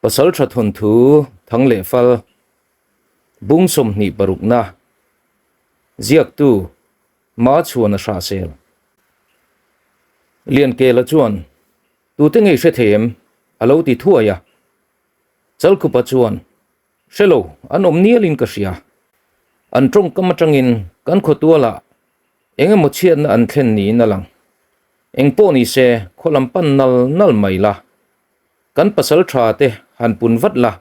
Pasaltha thawnthu thang leh fal bung 26 na ziaktu Ma chhuan a hrah sel. Liankela chuan tute ngei hre thei em a lo ti thuai a. Chalkhupa chuan hre lo an awm nialin ka hria. An tawngkam atangin kan khawtualah eng emaw chhiatna an thlen niin a lang. Eng pawh ni se khaw lam pan nal nal mai la. Kan pasal tha te han pun vat la,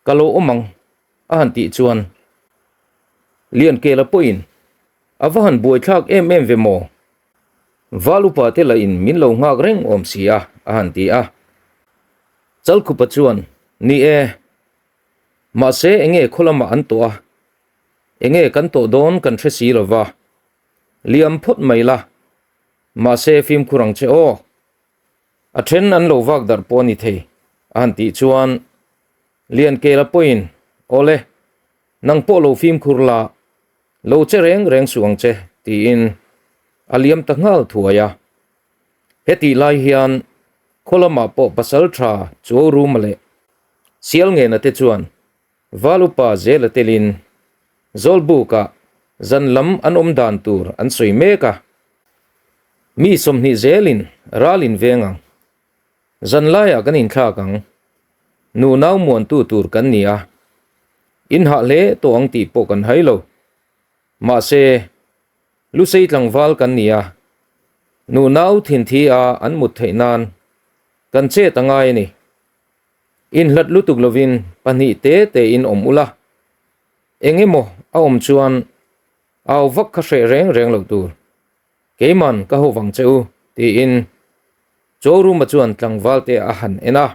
ka lo awm ang a han tih chuan Liankela pawhin a va han buaithlak em em ve maw? Val upa te lahin min lo nghak reng awm si a a han ti a. Chalkhupa chuan, Ni e, mahse enge khaw lamah an tawh a, enge kan tawh dawn kan hre si lo va, liam phawt mai la, mahse fimkhur ang che aw. A then an lo vak darh pawh a ni thei, a han tih chuan Liankela pawhin, Awle, nang pawh lo fimkhur la, lo che reng reng suh ang che, tiin a liam ta nghal thuai a. Hetih lai hian khaw lamah pawh pasal tha Chuauruma leh Sialngena te chuan Val upa Zela telin Zawlbukah zan lam an awm dan tur an sawi mek a. Mi 20 zelin ral in veng ang. Zan laiah kan inthlak ang. Nu nau muantu tur kan ni a. In hah hle tawh ang tih pawh kan hai lo. Mahse, Lusei tlangval kan ni a. Nu nau thinthi a an mut theih nan kan chet a ngai a ni. Inhlat lutuk lovin pahnih te tein awm ula, eng emaw a awm chuan au vak kha hreh reng reng loh tur. Keiman ka ho vang che u, tiin Chawruma chuan tlangval te a han en a.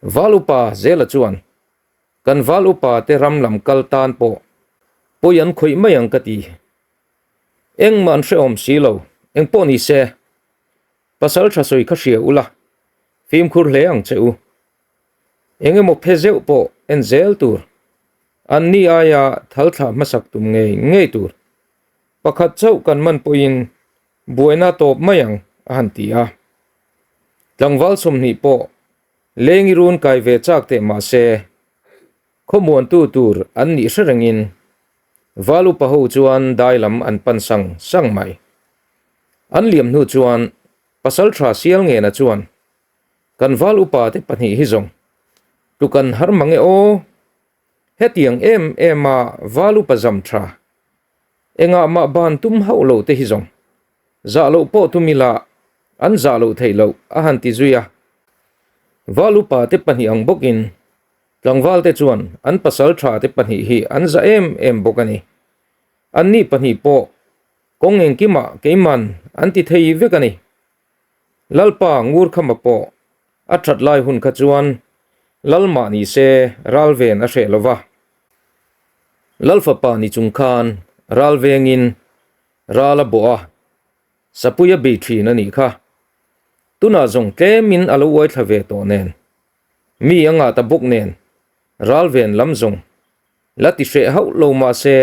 Val upa Zela chuan, Kan val upa te ram lam kal tan pawh pawi an khawih mai ang ka ti. Engmah an hrehawm si lo, eng pawh ni se. Pasal tha sawi kha hria ula, fimkhur hle ang che u. Eng emaw phe zeuh pawh en zel tur, an ni aia thal thlah hmasak tum ngei ngei tur. Pakhat chauh kan man pawhin buaina tawp mai ang a han ti a. Tlangval 20 pawh leng i run kai ve chak teh mah se, khawmuantu tur an nih hre rengin Val upa ho chuan dai lam an pan sang sang mai. An liam hnu chuan Pasaltha Sialngena chuan, Kan val upa te pahnih hi zawng, tukan har mang e aw. Hetiang em em a val upa zam tha, engah mah ban tum hauh lo te hi zawng, zah loh pawh tum ila an zah loh theih loh a han ti zui a. Val upa te pahnih ang bawkin Tlangval te chuan an pasal tha te pahnih hi an za em em bawk a ni. An ni pahnih pawh kawng engkimah keiman an ti thei vek a ni. Lalpa Ngurkhama pawh a that lai hun kha chuan Lal mah ni se ral ven a hreh lo va. Lal fapa ni chung khan ral vengin ral a bawh a, sapui a bei thin a nih kha. Tunah zawng tlemin a lo uai thla ve tawh nen. Mi a ngah ta bawk nen ral ven lam zawng la ti hreh hauh lo mah se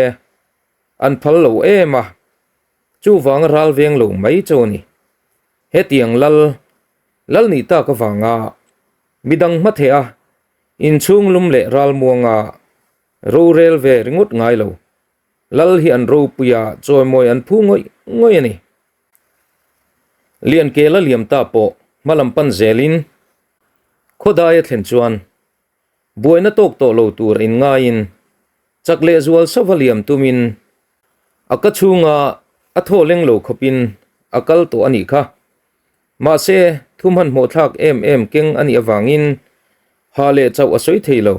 an phal lo em a, chuvanga ral veng lo mai chu a ni. Hetiang lal lal nih tak avanga midang hmatheh a inchhung lum leh ral muanga rorel ve ringawt ngai lo lal hi an ropuia chawimawi an phu ngawih ngawih a ni. Liankela liam ta pawh hmalam pan zelin Khawdai a thlen chuan buaina tawk tawh lo tur a inngaiin chak leh zual sava liam tumin a ka chhunga a thaw leng lo khawpin a kal tawh a nih kha. Mahse, thu hmanhmawh thlak em em keng a nih avangin ha leh chauh a sawi thei lo.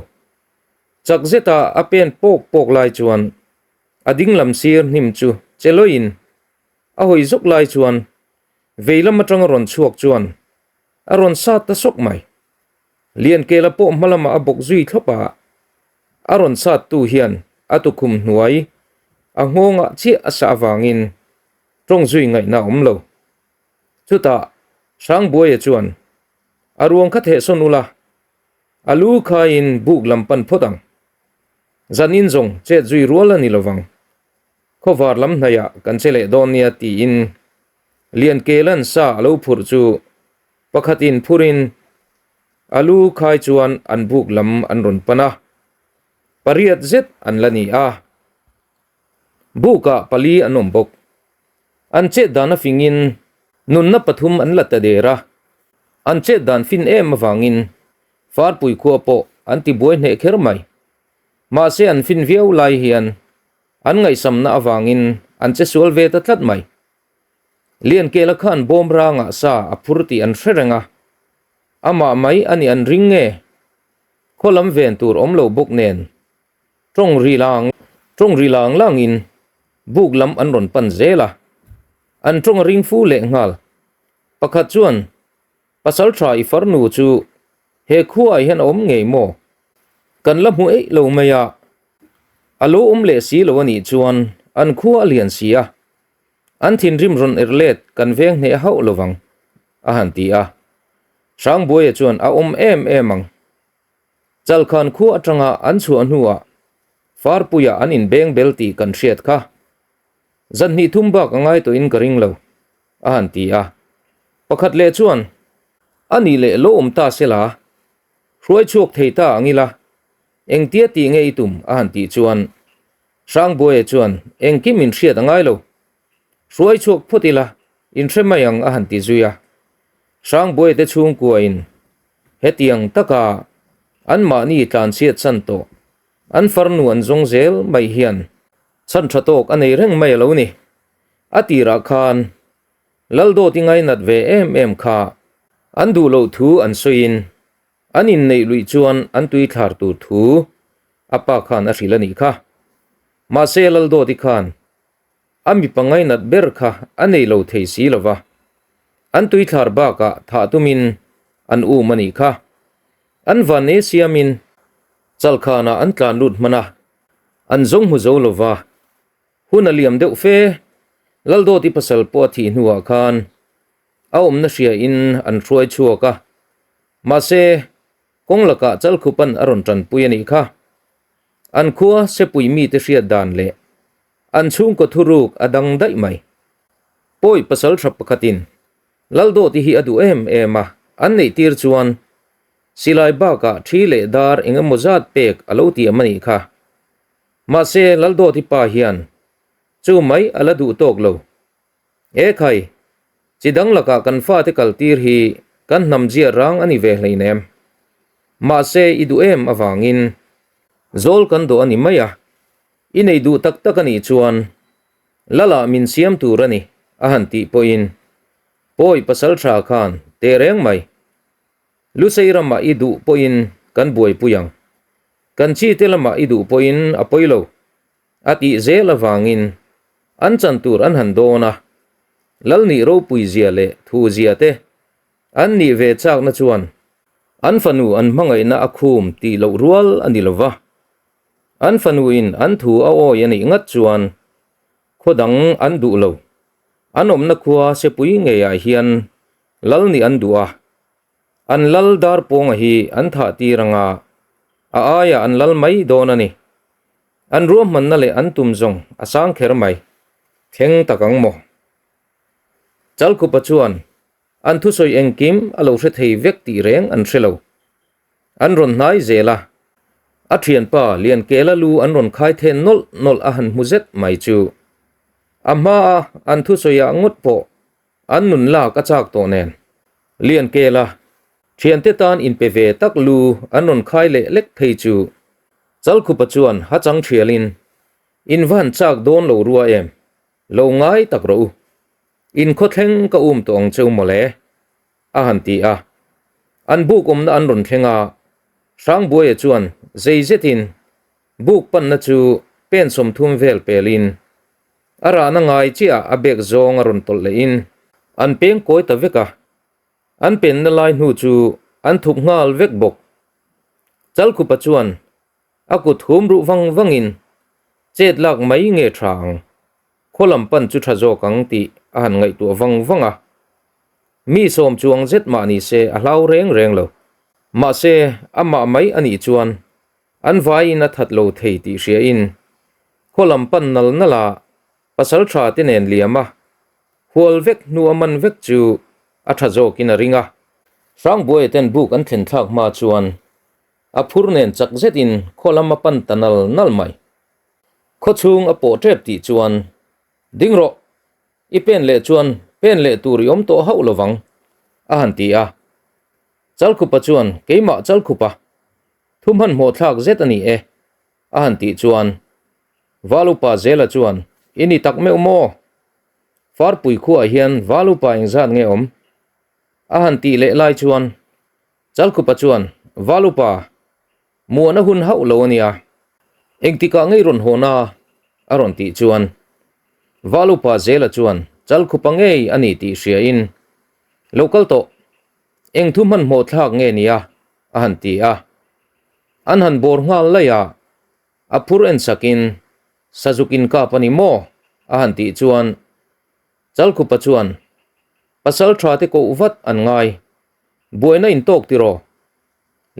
Chak zeta a pen pawk pawk lai chuan a dinglam sir hnim chu che lawiin a hawi zawk lai chuan veilam atanga rawn chhuak chuan a rawn sat ta sawk mai. Liankela pawh hma lamah a bawk zui thlawp a, a rawn sat tu hian a tukhum hnuai a nghawngah chiah a sah avangin tawng zui ngaihna a awm lo. Chutah Hrangbuaia chuan a ruang kha thehsawn ula, a lu khaiin buk lam pan phawt ang. Zanin zawng chet zui rual a ni lovang. Khawvar lam hnaihah kan che leh dawn nia tiin Liankelan sa a lo phurh chu pakhatin phurin A lu khai chuan an buk lam an rawn pan a, pariat zet an la ni a. Bukah pali an awm bawk. An chet dan a fingin nunna pathum an la ta der a, an chet dan fin em avangin Farpui khua pawh an ti buai hneh kher mai. Mahse an fin viau lai hian an ngaihsamna avangin an che sual ve ta tlat mai. Liankela khan bawm rangah sa a phur tih an hre reng a, amah mai a nih an ring nge? Khaw lam ven tur awm lo bawk nen tawng ri lang tawng ri lang langin buk lam an rawn pan zel a, an tawng a ring fu leh nghal. Pakhat chuan Pasal tha i farnu chu he khuaah hian a awm ngei maw? Kan la hmu eih lo mai a, a lo awm leh si lo a nih chuan an khua a lian si a, an thinrim rawn er let kan veng hneh hauh lo vang, a han ti a. Hrangbuaia chuan a awm em em ang. Chalkhan khua atanga an chhuah hnuah Farpuia an inbeng bel tih kan hriat kha. Zan hnih thum bak a ngai tawhin ka ring lo, a han ti a. Pakhat leh chuan, A nih leh lo awm ta se la, hruai chhuak thei ta ang ila, engtia tih nge i tum? a han tih chuan Hrangbuaia chuan, Engkim in hriat a ngai lo, hruai chhuak phawt ila, in hre mai ang a han ti zui a. Hrangbuaia te chhungkuain hetiang taka anmahni tlanchhiat chan tawh an farnu an zawng zel mai hian Chhan tha tawk a nei reng mai a lo ni. A tirah khan Laldawt i ngainat ve em em kha an duh loh thu an sawiin an inneih luih chuan an tui thlar tur thu a pa khan a hrilh a nih kha. Mahse Laldawt i khan a mipa ngainat ber kha a nei lo thei si lo va, an tui thlar bakah thah tumin an um a nih kha. An van e siamin Chalkhanah an tlan lut hman a. An zawng hmu zo lova, hun a liam deuh fe. Laldawti pasal pawh a thih hnuah khan a awmna hria in an hruai chhuak a, mahse kawng lakah Chalkhupan a rawn tanpui a nih kha. An khua Sepui mite hriat dan leh an chhungkaw thuruk a dang daih mai. Pawi pasal tha pakhatin Laldawti hi a duh em em a, an neih tir chuan Silai bakah thi leh dar eng emaw zat pek a lo tiam a nih kha. Mahse, Laldawti pa hian chu mai a la duh tawk lo. E khai, chi dang lakah kan fate kal tir hi kan hnam zia rang a ni ve hleinem. Mahse, i duh em avangin zawl kan dawh a ni mai a, i nei duh tak tak a nih chuan Lala min siam tur a ni a han tih pawhin Pawi pasal tha khan teh reng mai. Lusei ramah i duh pawhin kan buaipui ang. Kan chite lamah i duh pawhin a pawi lo, a tih zel avangin an chan tur an han dawn a, Lalnih ropui zia leh thu zia te an nih ve chakna chuan an fanu an hmangaihna a khum tih loh rual a ni lo va, an fanuin an thu a awi a nih ngat chuan khaw dang an duh lo, an awmna khua sepui ngeiah hian Lal nih an duh a, an lal dar pawnga hi an thah tir anga a aiah an lal mai dawn a ni. An ruahmanna leh an tum zawng a sang kher mai. Thleng tak ang maw? Chalkhupa chuan an thusawi engkim a lo hre thei vek tih reng an hre lo. An rawn hnai zel a, a thianpa Liankela lu an rawn khai then nawlh nawlh a han hmu zet mai chu. A hmaa an thusawiah ngawt pawh An nun lak a chak tawh nen. Liankela, thiante tan inpe ve tak lu an rawn khai leh lek phei chu Chalkhupa chuan ha chang thialin, In va han chak dawn lo rua em? Lo ngai tak rawh u. In khawthleng ka um tawh ang cheu mawle, a han ti a. An buk awmna an rawn thleng a, Hrangbuaia chuan zei zetin buk panna chu pen 30 vel pelin A rahna ngai chiah a bek zawng a rawn tawlh lehin an peng kawi ta vek a, an penna lai hnu chu an thup nghal vek bawk. Chalkhupa chuan a kut hum ruh vang vangin chet lak mai nge tha ang, khaw lam pan chu tha zawk ang tih a han ngaihtuah vang vang a. Mi sawm chuang zet mah ni se a hlau reng reng lo. Mahse, amah mai a nih chuan An vaiin a that lo thei tih hriain khaw lam pan nal nal a pasal tha te nen liam a, hual vek hnu a man vek chu a tha zawkin a ring a. Hrangbuaia ten buk an thlen thlak hma chuan a phur nen chak zetin khaw lam a pan ta nal nal mai. Khaw chhung a pawh tep tih chuan, Ding rawh! I pen leh chuan pen leh tur i awm tawh hauh lovang, a han ti a. Chalkhupa chuan, Keimah Chalkhupa, thu hmanhmawh thlak zet a ni e, a han tih chuan Valupa Zela chuan, I ni tak meuh maw? Farpui khuaah hian Valupa engzat nge awm? A han tih leh lai chuan Chalkhupa chuan, Valupa, muahna hun hauh lo a nia, engtikah ngei rawn haw na? a rawn tih chuan Valupa Zela chuan Chalkhupa ngei a ni tih hriain, Lo kal tawh, eng thu hmanhmawh thlak nge nia? a han ti a. An han bawr nghal laih a, a phur en sakin, Sazuk inkap a ni maw? a han tih chuan Chalkhupa chuan, Pasal tha te koh vat an ngai, buaina intawk tiraw?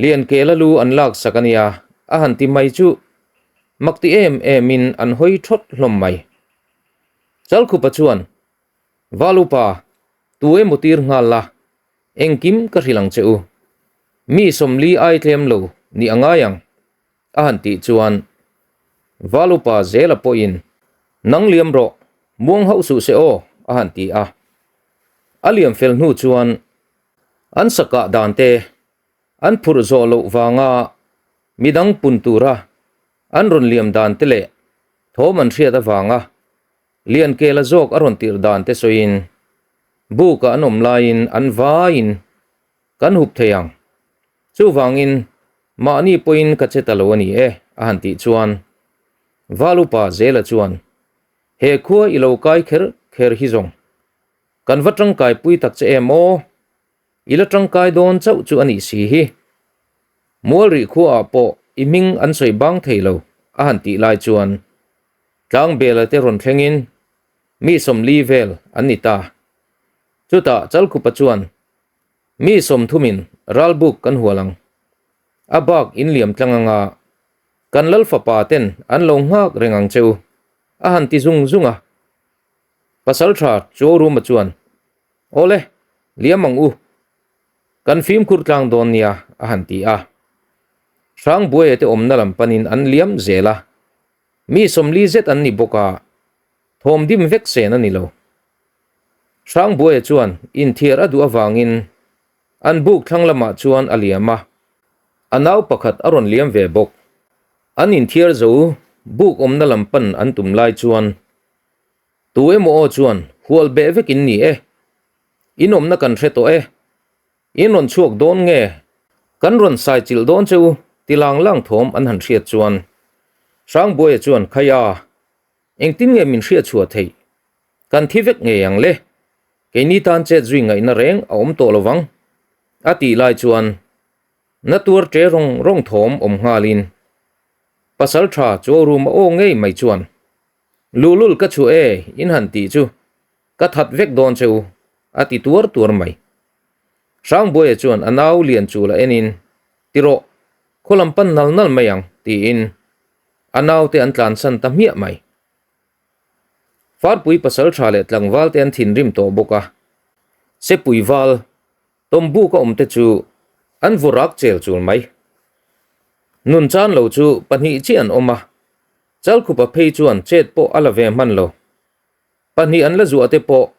Liankela lu an lak sak a nia, a han ti mai chu mak ti em emin an hawi thawt hlawm mai. Chalkhupa chuan, Valupa, tu emaw tir nghal la, engkim ka hrilh ang che u. Mi 40 ai tlem lo nih a ngai ang, a han tih chuan Valupa zela pawhin, Nang liam rawh, muang hauh suh se aw, a han ti a. A liam fel hnu chuan an sakah dan te an phurh zawh loh vanga midang pun tura an rawn liam dan te leh thawm an hriat avanga Liankela zawk a rawn tirh dan te sawiin, Bukah an awm laiin an vaiin kan hup thei ang. Chuvangin mahni pawhin ka che ta lo a ni e, a han tih chuan Valupa Zela chuan, He khua i lo kai kher kher hi zawng kan va tangkai pui tak che em aw? I la tangkai dawn chauh chu a nih si hi. Mualrih khuaah pawh i hming an sawi bang thei lo, a han tih lai chuan Tlangbela te rawn thlengin mi 40 vel an ni ta. Chutah Chalkhupa chuan, Mi 30-in ralbuk kan hual ang. A bak in liam tlang anga kan lal fapa ten an lo nghak reng ang che u, a han ti zung zung a. Pasaltha Choruma chuan, Awle, liam ang u. Kan fimkhur tlang dawn nia, a han ti a. Hrangbuaia te awmna lam panin an liam zel a. Mi 40 zet an ni bawk a, thawm dim vek sen a ni lo. Hrangbuaia chuan inthiar a duh avangin an buk thlang lamah chuan a liam a, a nau pakhat a rawn liam ve bawk. An inthiar zo buk awmna lam pan an tum lai chuan tu emaw aw chuan hual beh vek in ni e, In awmna kan hre tawh e. In rawn chhuak dawn nge? Kan rawn sai chilh dawn che u, ti lang lang thawm an han hriat chuan Hrangbuaia chuan Khai a, engtin nge min hriat chhuah theih? Kan thi vek ngei ang le. Keini tan chet zui ngaihna reng a awm tawh lovang, a tih lai chuan na tuar ṭe rawng rawng thawm awm nghalin Pasal ṭha Chuauruma aw ngei mai chuan Luhlul ka chhuah e, in han tih chu Ka that vek dawn che u, a ti tuar tuar mai. Hrangbuaia chuan a nau lian chu la enin, Ti rawh, khaw lam pan nal nal mai ang, tiin a naute an tlansan ta hmiah mai. Farpui pasal tha leh tlangval te an thinrim tawh bawk a, Sepui val tawmbuk a awm te chu an vaw rak chel chul mai. Nun chan lo chu pahnih chiah an awm a, Chalkhupa phei chuan chet pawh a la ve hman lo. Pahnih an la zuah te pawh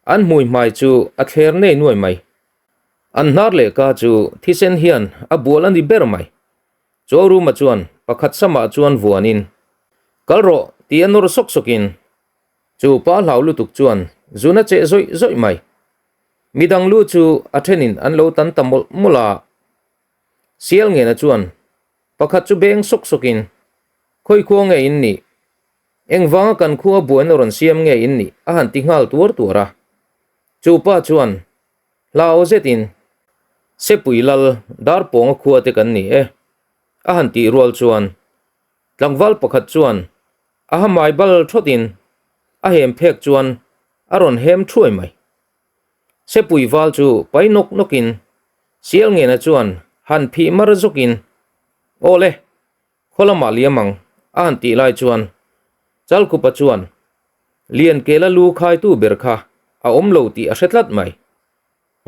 an hmui hmai chu a thler nei nuai mai. An hnar leh ka chu thisen hian a bual a ni ber mai. Chawruma chuan pakhat samah chuan vuanin, Kal rawh ti a nawr sawk sawkin chu pa hlau lutuk chuan zun a cheh zawih zawih mai. Midang lu chu a thenin an lo tan ta mawlh mawlh a. Sial ngena chuan pakhat chu beng sawk sawkin, Khawi khua nge in nih? Engvanga kan khua buaina rawn siam nge in nih? a han ti nghal tuar tuar a. Chu pa chuan hlau zetin, Sepui lal Darpawnga khua te kan ni e, a han tih rual chuan tlangval pakhat chuan a hamai bal thawtin a hem phek chuan a rawn hem thuai mai. Sepui val chu pai nawk nawkin Sial ngena chuan han phih mar zawkin, Aw le, Khaw lamah liam ang, a han tih lai chuan Chalkhupa chuan Liankela lu khaitu ber kha a awm lo tih a hre tlat mai.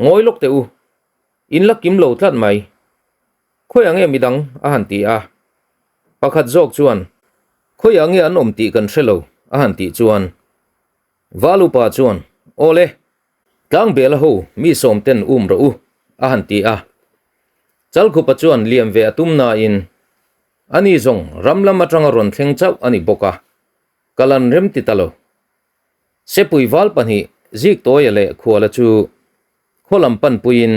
Ngawi lawk teh u. In la kim lo tlat mai. Khawiah nge midang? a han ti a. Pakhat zawk chuan, Khawiah nge an awm tih kan hre lo, a han tih chuan Val upa chuan, Aw le, Tlangbela ho mi sawm ten um rawh u, a han ti a. Chalkhupa chuan liam ve a tum nain ani zawng ram lam atanga rawn thleng chauh a ni bawk a, kal an rem ti ta lo. Sepui val pahnih Ziktawia leh Khuala chu khaw lam panpuiin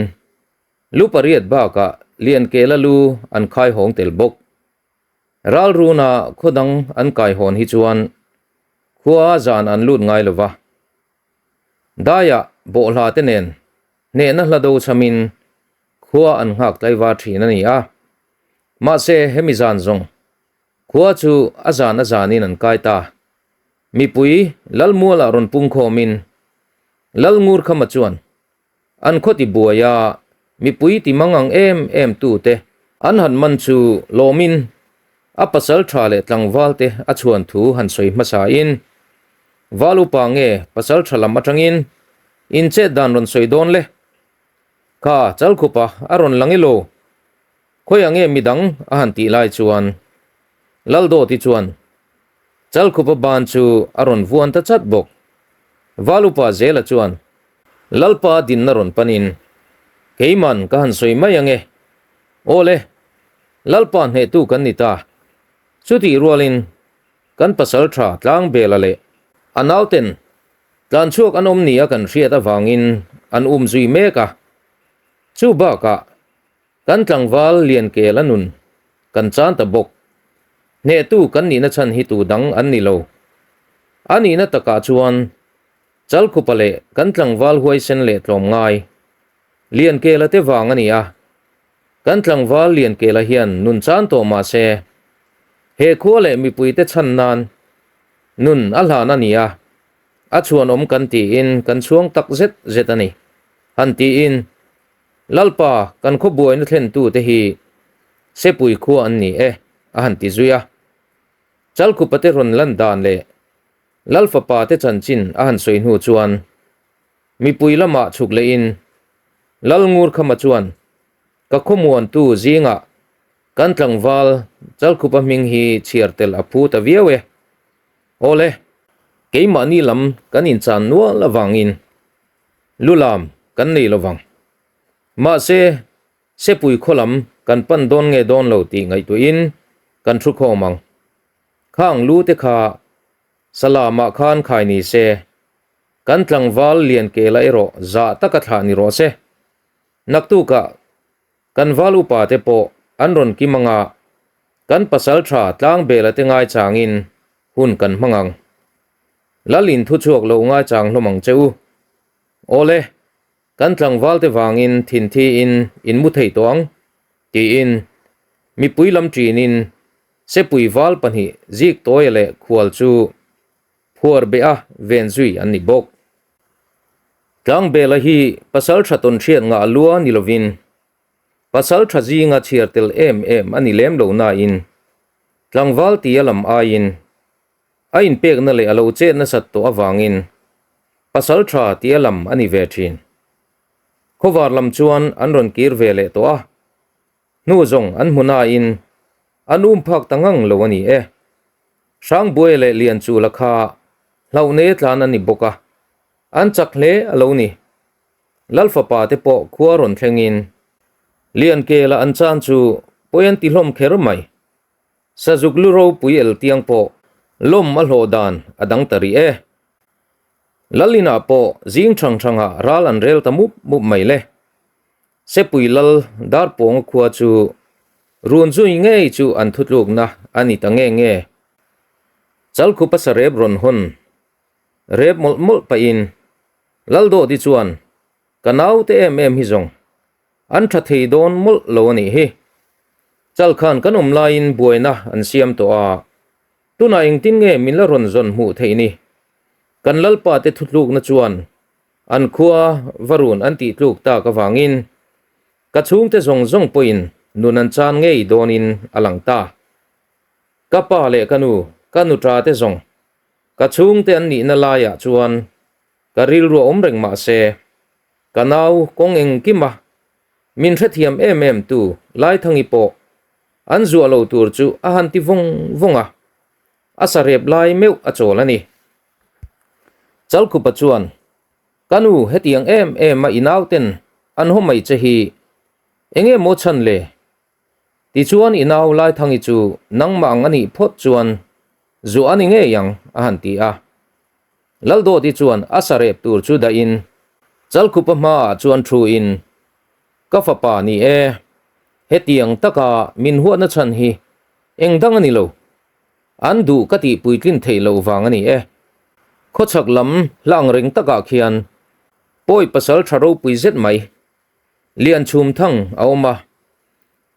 lu pariat bakah Liankela lu an khai hawng tel bawk. Ral runa khaw dang an kai hawn hi chuan khua zan an lut ngai lo va. Daiah bawhhla te nen hnehna hla do chhamin khua an nghak tlaivar thin a ni a. Mahse hemi zan zawng khua chu a zan a zanin an kai ta. Mipui Lalmualah rawn pungkhawmin Lalngurkhama chuan An khaw ti buai a, mipui ti mang ang em em tu te an han man chu lawmin a pasal tha leh tlangval te a chhuan thu han sawi hmasa in Val upa nge pasal tha lam atangin in chet dan rawn sawi dawn le. Kha Chalkhupa a rawn lang i lo. Khawiah nge midang a han tih lai chuan Laldawti chuan Chalkhupa ban chu a rawn vuan ta chat bawk. Val upa Zela chuan Lalpa dinna rawn panin, Keiman ka han sawi mai ange. Aw le, Lalpa hnehtu kan ni ta. Chutih rualin kan pasal tha Tlangbela leh a nauten tlanchhuak an awm nia kan hriat avangin an umzui mek a. Chu bakah Kan tlangval Liankel a nun kan chan ta bawk. Hnehtu kan nihna chhan hi tu dang an ni lo. A nihna takah chuan Chalkhupa leh kan tlangval huaisen leh tlawmngai Liankela te vang a ni a. Kan tlangval Liankela hian nun chan tawh mah se he khua leh mipuite chhan nan nun a hlan a ni a, a chhuanawm kan tiin kan chhuang tak zet zet a ni, han tiin Lalpa, kan khaw buaina thlentute hi Sepui khua an ni e, a han ti zui a. Chalkhupate rawn lan dan leh Lalfapa te chanchin a han sawi hnu chuan mipui lamah chhuk lehin Lalngurkhama chuan ka khawmuantu zingah kan tlangval Chalkhupa hming hi chhiar tel a phu ta viau e. Awle, keimahni lam kan inchan nual avangin Lu lam kan nei lo vang. Mahse, Sepui khaw lam kan pan dawn nge dawn lo tih ngaihtuahin kan thu khawm ang. Khang lu te kha Salamah khan khai ni se, kan tlangval Liankela erawh zah taka thlah ni rawh se. Naktukah kan val upa te pawh an rawn kim anga kan pasal tha Tlangbela te ngaichangin hun kan hmang ang. Lal in thu chhuak lo ngaichang hlawm ang che u. Awle, kan tlangval te vangin thinthi in in mu thei tawh ang, tiin mipui lam ṭinin Sepui val pahnih Ziktawia leh Khual chu phuar beh a ven zui an ni bawk. Tlangbela hi pasal ṭha tawn hriat ngah lua ni lovin pasal ṭha zinga chhiar tel em em a ni lem lo nain tlangval tia lam aiin A inpekna leh a lo chet nasat tawh avangin pasal tha tia lam a ni ve thin. Khawvar lam chuan an rawn kir ve leh tawh a, hnu zawng an hmu nain an um phak ta ngang lo a ni e. Hrangbuai leh Lianchula kha hlauhne tlan an ni bawk a, an chak hle a lo ni. Lalfapa te pawh khua rawn thlengin Liankela an chan chu pawi an ti hlawm kher mai. Sazuk lu ropui eltiang pawh lawm a hlawh dan a dang ta rih e. Lalinah pawh zing thang thangah ral an rel ta mup mup mai le. Sepui lal Darpawnga khua chu run zui ngei chu an thutlukna a ni ta nge nge. Chalkhupa sarep rawn hawn rep mawlh mawlh pahin Laldawti chuan ka naute em em hi zawng An tha thei dawn mawlh lo a nih hi. Chalkhan kan awm laiin buaina an siam tawh a, tunah engtin nge min la rawn zawn hmuh theih ni? Kan Lalpa te thutlukna chuan an khua va run an tih tluk tak avangin ka chhungte zawng zawng pawhin nun an chan ngei dawnin a lang ta. Ka pa leh ka nu, ka nuṭa te zawng ka chhungte an nihna laiah chuan ka rilru a awm reng mah se, Ka nau kawng engkim a, Min hrethiam em em tu Laithangi pawh an zuah lo tur chu a han ti vawng vawng a, a sarep lai meuh a chawl a ni. Chalkhupa chuan, Ka nu hetiang em em a i nauten an haw mai che hi enge maw chhan le? Tichuan i nau Laithangi chu nangmah ang a nih phawt chuan zuah a ni ngei ang a han ti a. Laldawti chuan a sarep tur chu dahin Chalkhupa hmaah chuan thuin, Ka fapa ni e, hetiang taka min huatna chhan hi eng dang a ni lo. An duh ka tih puitlin theih loh vang a ni e. Khawchhak lam hla ang reng takah khian pawi pasal tha ropui zet mai Lian chhum thang a awm a,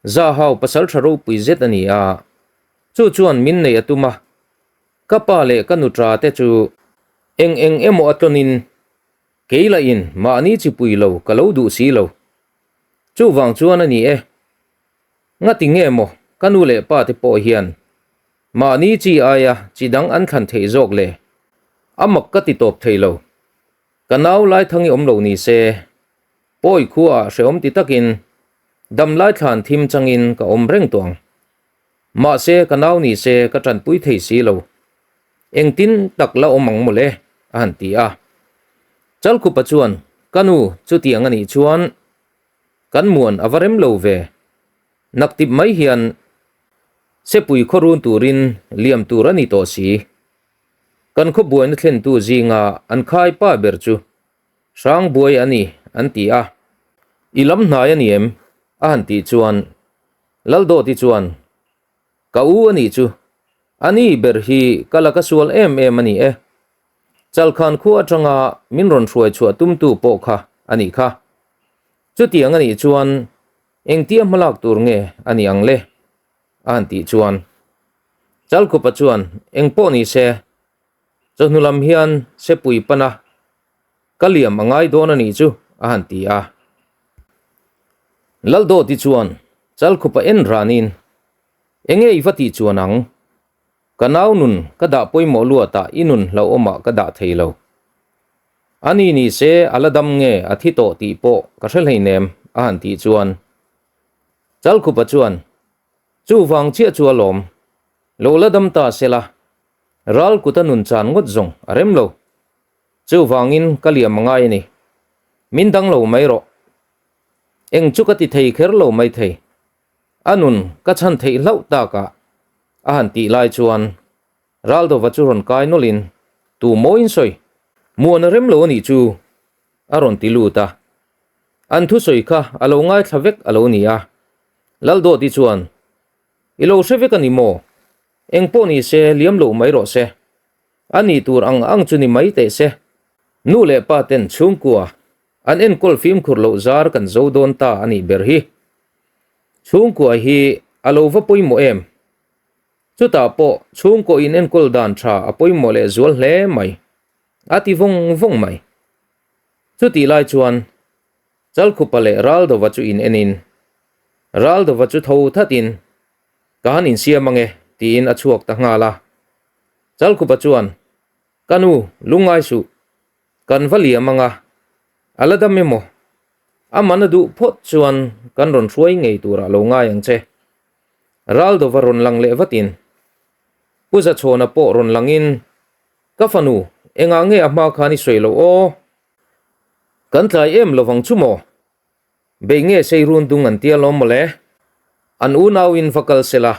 Zahau pasal tha ropui zet a ni a, chu chuan min neih a tum a, ka pa leh ka nutra te chu eng eng emaw a tlawnin kei lahin mahni chipui lo ka lo duh si lo. Chuvang chuan a ni e. Ngati nge maw ka nu leh pa te pawh hian mahni chi aia chi dang an thlan theih zawk le? A mak ka ti tawp thei lo. Ka nau Laithangi awm lo ni se, pawi khuaah hrehawm ti takin dam lai thlan thim changin ka awm reng tawh ang. Mahse ka nau ni se ka tanpui thei si lo. Engtin tak la awm ang mawle? a han ti a. Chalkhupa chuan, Ka nu, chutiang a nih chuan Kan muan a va rem lo ve. Naktip mai hian Sepui khaw run turin liam tur a ni tawh si. Kan khaw buaina thlentu zinga an khai pa ber chu Hrang buai a ni an ti a. I lam hnai a ni em? a han tih chuan Laldawti chuan Ka u a nih chu. A ni ber hi ka la ka sual em em a ni e. Chalkhan khua atanga min rawn hruai chhuah tumtu pawh kha a nih kha. Chutiang a nih chuan engtia hmalak tur nge a nih ang le? a han tih chuan Chalkhupa chuan eng pawh ni se, chawhnu lam hian sepui pana ka liam a ngai dawn a nih chu a han ti a. Laldawti chuan Chalkhupa en ranin enge i va tih chuan ang? Ka nau nun ka dah pawimawh luatah i nun hlauhawmah ka dah thei lo. A ni ni se a la dam nge a thi tawh tih pawh ka hre hleinem a han tih chuan Chalkhupa chuan Chuvang chiah chu a lawm, lo la dam ta se la, ral kuta nun chan ngawt zawng a rem lo. Chuvangin ka liam a ngai a ni. Min dang lo mai rawh. Eng chu ka ti thei kher lo mai thei. A nun ka chhan theih hlauh takah a han tih lai chuan Raldova chu rawn kai nawlhin tu mawiin sawi muan a rem lo a nih chu a rawn ti lut a. An thusawi kha a lo ngaithla vek a lo ni a. Laldawti chuan I lo hre vek a ni maw? Eng pawh ni se liam lo mai rawh se. A nih tur ang ang chu ni mai teh se. Nu leh pa ten chhungkua an enkawl fimkhur loh zar kan zo dawn ta a nih ber hi. Chhungkua hi a lo va pawimawh em? Chutah pawh chhungkaw in enkawl dan tha a pawimawh leh zual hle mai, a ti vawng vawng mai. Chutih lai chuan Chalkhupa leh Raldova chu in enin, Raldova chu tho thatin, Ka han insiam ange, tiin a chhuak ta nghal a. Chalkhupa chuan, Ka nu, lungngai suh, Kan va liam anga, a la dam emaw? A man a duh phawt chuan kan rawn hruai ngei turah lo ngai ang che. Raldova rawn lang leh vatin, Pu Zachhawna pawh rawn langin, Ka fanu, engah nge a hma khan i sawi loh aw? Kan tlai em lovang chu maw? Bei nge sei run dung an tia lawm mawle? An unauin va kal sela,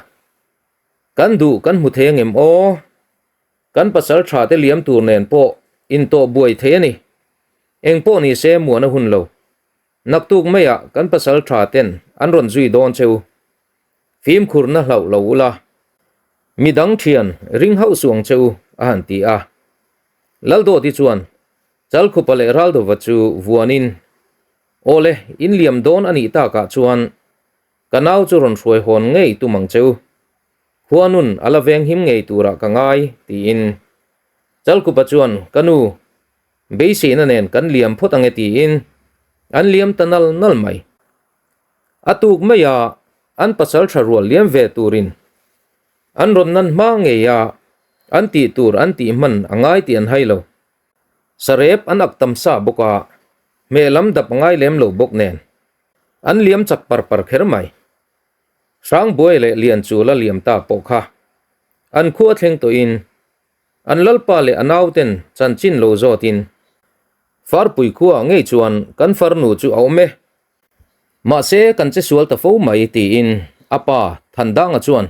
kan duh kan hmu thei angem aw? Kan pasal tha te liam tur nen pawh intawh buai thei a ni. Eng pawh ni se muan a hun lo. Naktuk maiah kan pasal tha ten an rawn zui dawn che u. Fimkhurna hlauh lo ula. Midang thian ring hauh suh ang che u, a han ti a. Laldawti chuan Chalkhupa leh Raldova chu vuanin, Awle, in liam dawn a nih takah chuan ka nau chu rawn hruai hawn ngei tum ang che u. Khuanun a la veng him ngei turah ka ngai, tiin Chalkupa chuan ka nu beiseina nen kan liam phawt ange tiin an liam ta nal nal mai. A tuk maia an pasal tha rual liam ve turin an rawn nan hma ngei a, an tih tur an tih hman a ngai tih an hai lo. Sarep an ak tam sa bawk a, hmeh lam dap a ngai lem lo bawk nen. An liam chak par par kher mai. Hrangbuai leh Lianchula liam ta pawh kha an khua thleng tawhin an lalpa leh a nauten chanchin lo zawtin Farpui khuaah ngei chuan kan farnu chu a awm e. Mahse kan che sual ta fo mai tiin a pa Thandanga chuan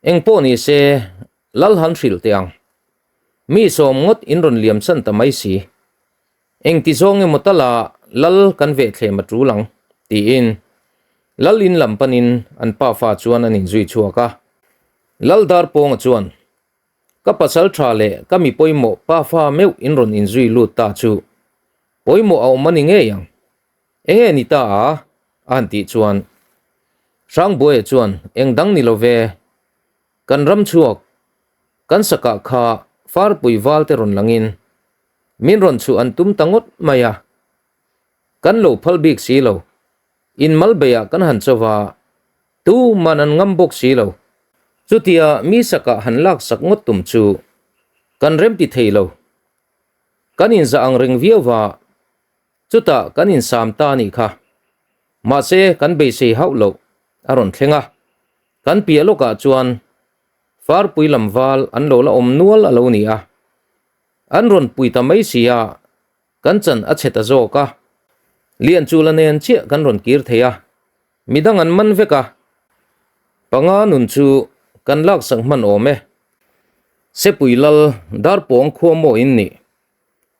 eng pawh ni se lal han hrilh teh ang. Mi sawm ngawt in rawn liam san ta mai si. Engti zawng emaw tala lal kan veh thlem a tul ang, tiin lal in lam panin an pafa chuan an inzui chhuak a. Lal Darpawnga chuan, Ka pasal tha leh ka mi pawimawh pafa meuh in rawn inzui lut ta chu pawimawh a awm a ni ngei ang. Enge ni ta a? a han tih chuan Hrangbuaia chuan, Eng dang ni lo ve, kan ram chhuak, kan sakah kha farpui val te rawn langin Min rawn chhuh an tum ta ngawt mai a, kan lo phal bik si lo. In mal beiah kan han cho va, tu man an ngam bawk si lo. Chutia mi sakah han lak sak ngawt tum chu kan remti thei lo. Kan inzah ang reng viau va, chutah kan insam ta a nih kha. Mahse kan beisei hauh loh a rawn thleng a, kan piah lawkah chuan Farpui lam val an lo la awm nual a lo ni a. An rawn pui ta mai si a, kan chan a chhe ta zawk a. Lianchula nen chiah kan rawn kir thei a, midang an man vek a. Panga nun chu kan laksak hman awm e. Sepui lal Darpawng khua maw in nih?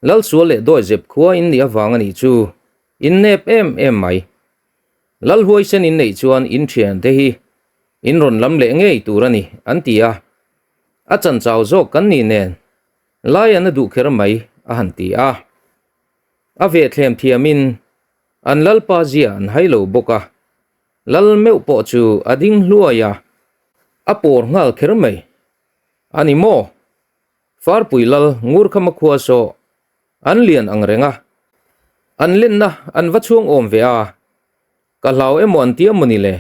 Lalsual leh Dawizep khua in nih avang a nih chu in nep em em mai. Lal huaisen in neih chuan in thiante hi in rawn lam leh ngei tur a ni an ti a. A chan chau zawk kan nih nen lai an a duh kher mai a han ti a. A vehthlem thiamin an lalpa zia an hai lo bawk a, lal meuh pawh chu a ding hluai a, a pawr nghal kher mai. A ni maw? Farpui lal Ngurkhama khua saw an lian ang reng a, an lenna an va chhuang awm ve a, ka hlau emaw an ti a mawni le?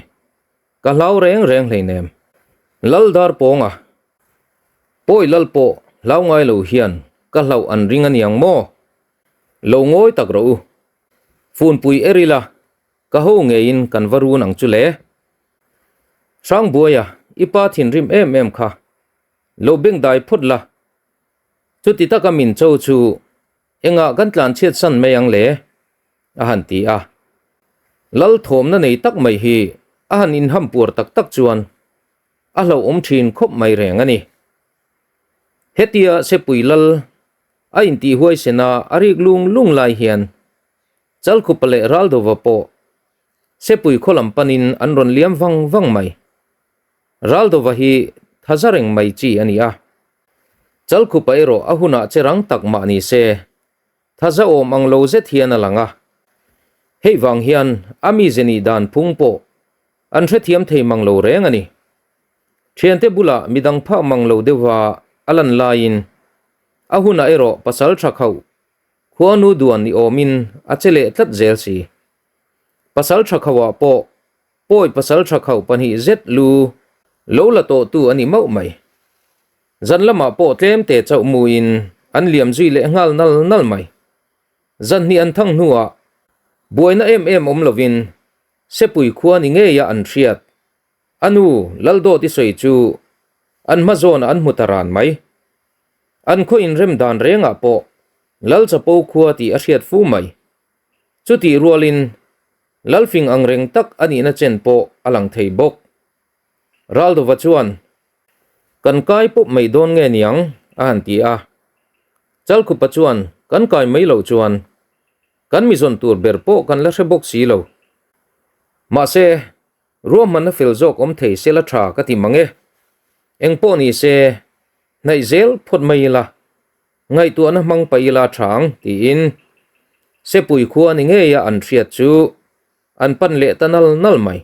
Ka hlau reng reng hleinem. Lal dar pawnga pawi lal pawh hlau ngai lo hian ka hlauh an ring a niang maw? Lo ngawi tak rawh u. Funpui er ila, ka ho ngeiin kan va run ang chu le. Hrangbuaia, i pa thinrim em em kha. Lo bengdai phawt la. Chuti taka min cho chu engah kan tlanchhiat san mai ang le? a han ti a. Lal thawmna nei tak mai hi a han inham puar tak tak chuan a hlauhawm thin khawp mai reng a ni. Hetia Sepui Lal a intih huaisena a rik lung lung lai hian Chalkhupa leh Raldova pawh Sepui khaw lam panin an rawn liam vang vang mai. Raldova hi thaza reng mai chi a ni a. Chalkhupa erawh a hunah che rang tak mah ni se Thaza awm ang lo zet hian a lang a, hei vang hian a mize nih dan phung pawh an hrethiam thei mang lo reng a ni. Thiante bulah midang phah mang lo deuha a lan laiin a hunah erawh pasal tha khauh khuanu duan ni awmin a che leh tlat zel si. Pasal tha khauhah pawh pawi pasal tha khauh pahnih zet lu lo la tawhtu a ni mauh mai. Zan lamah pawh tlem te chauh muin an liam zui leh nghal nal nal mai. Zan hnih an thang hnuah buaina em em awm lovin Sepui khua ni ngeia an hriat. A nu Laldawt i sawi chu an hma zawnah an hmu ta ran mai. An khaw inrem dan rengah pawh Lal Chapo khua tih a hriat fu mai. Chutih rualin Lalfing ang reng tak a nihna chen pawh a lang thei bawk. Raldova chuan, Kan kai pawp mai dawn nge niang? a han ti a. Chalkhupa chuan, Kan kai mai loh chuan kan mi zawn tur ber pawh kan la hre bawk si lo. Mahse, ruahmanna fel zawk awm thei se la tha ka ti mang e. Eng pawh ni se, hnaih zel phawt mai ila, ngaihtuahna hmang paih ila tha ang, tiin Sepui khua ni ngeia an hriat chu an pan leh ta nal nal mai.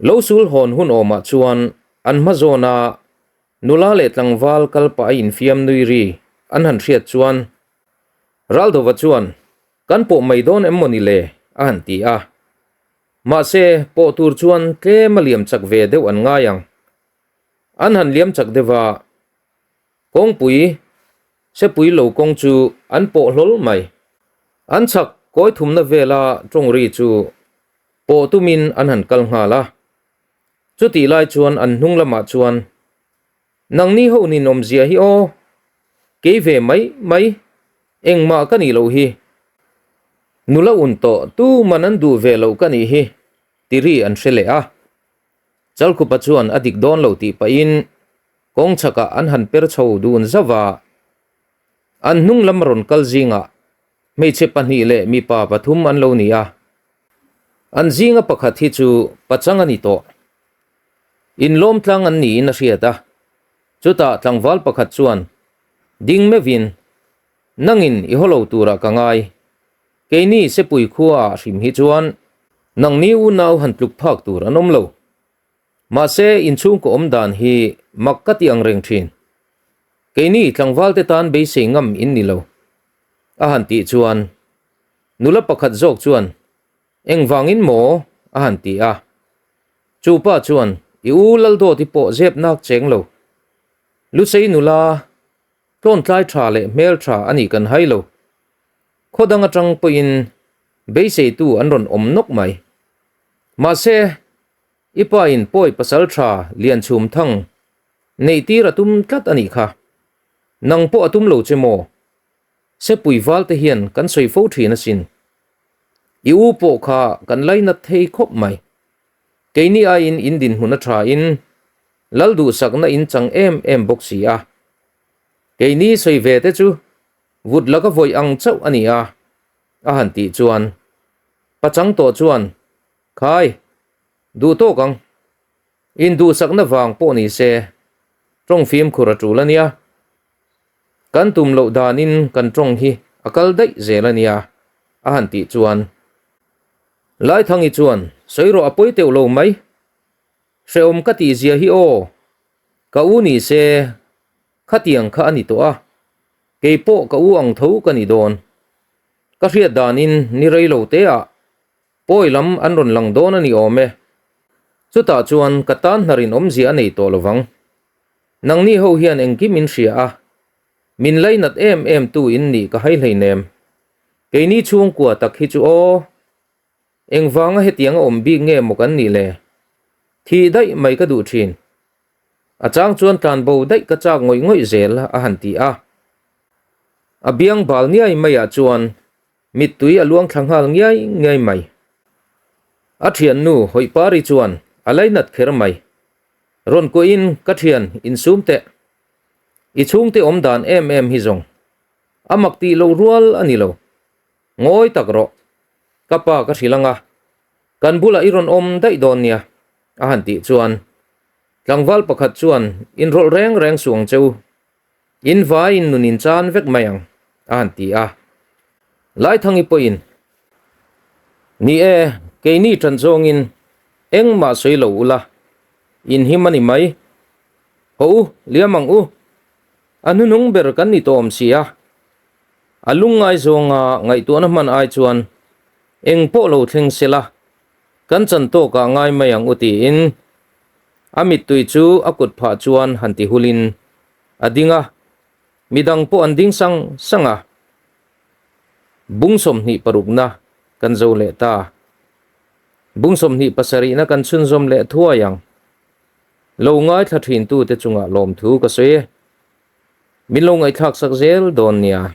Lo sul hawn hun awmah chuan an hma zawna nula leh tlangval kal pah a infiam nui ri an han hriat chuan Raldova chuan kan pawh mai dawn em mawni le a han ti a. Mahse pawh tur chuan tlem a liam chak ve deuh an ngai ang. An han liam chak deuh a, kawngpui sepui lo kawng chu an pawh hlawl mai. An chak Kawi thumna vela tawng ri chu pawh tumin an han kal nghal a. Chutih lai chuan an hnung lamah chuan, Nangni ho ninawmzia hi aw, kei ve mai mai, engmah ka nih loh hi. Nula un tawh tuman an duh ve loh ka nih hi, ti ri an hre leh a. Chalkhupa chuan a dik dawn lo tih pahin kawng chhakah an han per chho dun zauh a. An hnung lam rawn kal zingah hmeichhe pahnih leh mipa pathum an lo ni a. An zinga pakhat hi chu pachang a ni tawh. Inlawm tlang an niin a hriat a. Chutah tlangval pakhat chuan ding meuhin, Nangin i haw lo turah ka ngai. Keini Sepui khua ah hrim hi chuan nangni unau han tluk phak tur an awm lo. Mahse inchhungkaw awm dan hi mak ka ti ang reng thin. Keini tlangval te tan beisei ngam in ni lo. A han tih chuan nula pakhat zawk chuan engvangin maw a han ti a. Chu pa chuan i u Laldawti pawh zep nak cheng lo. Lusei nula Tlawntlai tha leh hmel tha a nih kan hai lo. Khaw dang atang pawhin beiseitu an rawn awm nawk mai. Mahse, i pa in pawi pasal tha lian chhum thang neih tir a tum tlat a nih kha. Nang pawh a tum lo che maw? Sepui val te hian kan sawi fo thin asin. I u pawh kha kan lainat thei khawp mai. Keini aiin in dinhmun a tha in Lal duhsakna in chang em em bawk si a. Keini sawi ve te chu vut laka vawi ang chauh a ni a, a han tih chuan pachang tawh chuan, Khai, duh tawk ang. In duhsakna vang pawh ni se, tawng fimkhur a tul a nia. Kan tum loh danin kan tawng hi a kal daih zel a nia, a han tih chuan Laithangi chuan, Sawi rawh a pawi teuh lo mai. Hrehawm ka tih zia hi aw, ka u ni se khatiang kha a ni tawh a, kei pawh ka u ang tho ka ni dawn. Ka hriat danin ni rei lo te ah pawi lam an rawn lang dawn a ni awm e. Chutah chuan ka tan hnar in awmzia a nei tawh lovang. Nangni ho hian engkim in hria a, min lainat em em tu in nih ka hai hleinem. Keini chhungkua tak hi chu aw. Engvanga hetiang a awm bik nge maw kan nih le? Thih daih mai ka duh thin. A chang chuan tlanbo daih ka chak ngawih ngawih zel a han ti a. A biang bal ngiai maiah chuan mittui a luang thla nghal ngiai ngiai mai. A thiannu Hawihpari chuan a lainat kher mai. Rawn kuahin ka thian insum teh. I chhungte awm dan em em hi zawng. A mak tih loh rual a ni lo. Ngawi tak rawh, ka pa ka hrilh ang a, kan bulah i rawn awm daih dawn nia, a han tih chuan tlangval pakhat chuan inrawlh reng reng suh ang che u, in vaiin nun in chan vek mai ang, a han ti a. Laithangi pawhin, Ni e, keini ṭan zawngin engmah sawi lo ula, in him a ni mai. Haw u, liam ang u, a hnuhnung ber kan ni tawh awm si a. A lungngai zawnga ngaihtuahna hman ai chuan eng pawh lo thleng se la, kan chan tawkah ngai mai ang u tiin a mittui chu a kut phah chuan han ti hulin a ding a, midang pawh an ding sang sang a. Bung 26 na kan zo leh ta. Bung 27 na kan chhunzawm leh thuai ang. Lo ngaithla thintute chungah lawmthu ka sawi e. Min lo ngaihthlak sak zel dawn nia.